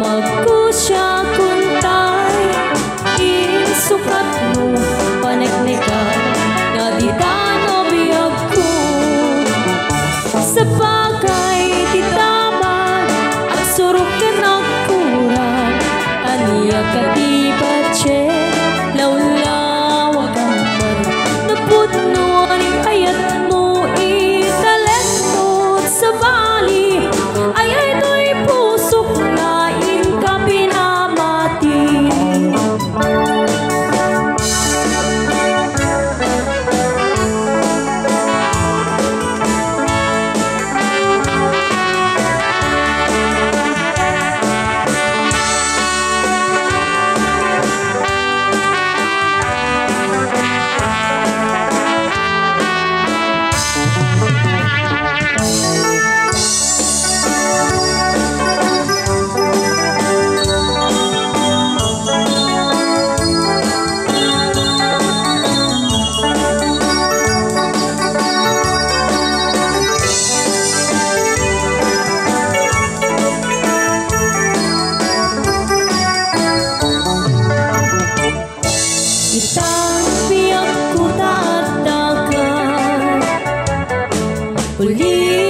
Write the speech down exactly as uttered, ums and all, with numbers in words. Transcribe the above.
Magkusiak kuntay, insukatmo, paneknekak, nga ditan a biagko. Sapagay ti damag, agsurok ken agkurak, ania kadi patien, lawlawagak man, napudno ni ayatmo, italekmo, sabali, ay, ay, toy pusok nga inka pinamati. Itang biagko ta addakan. Uli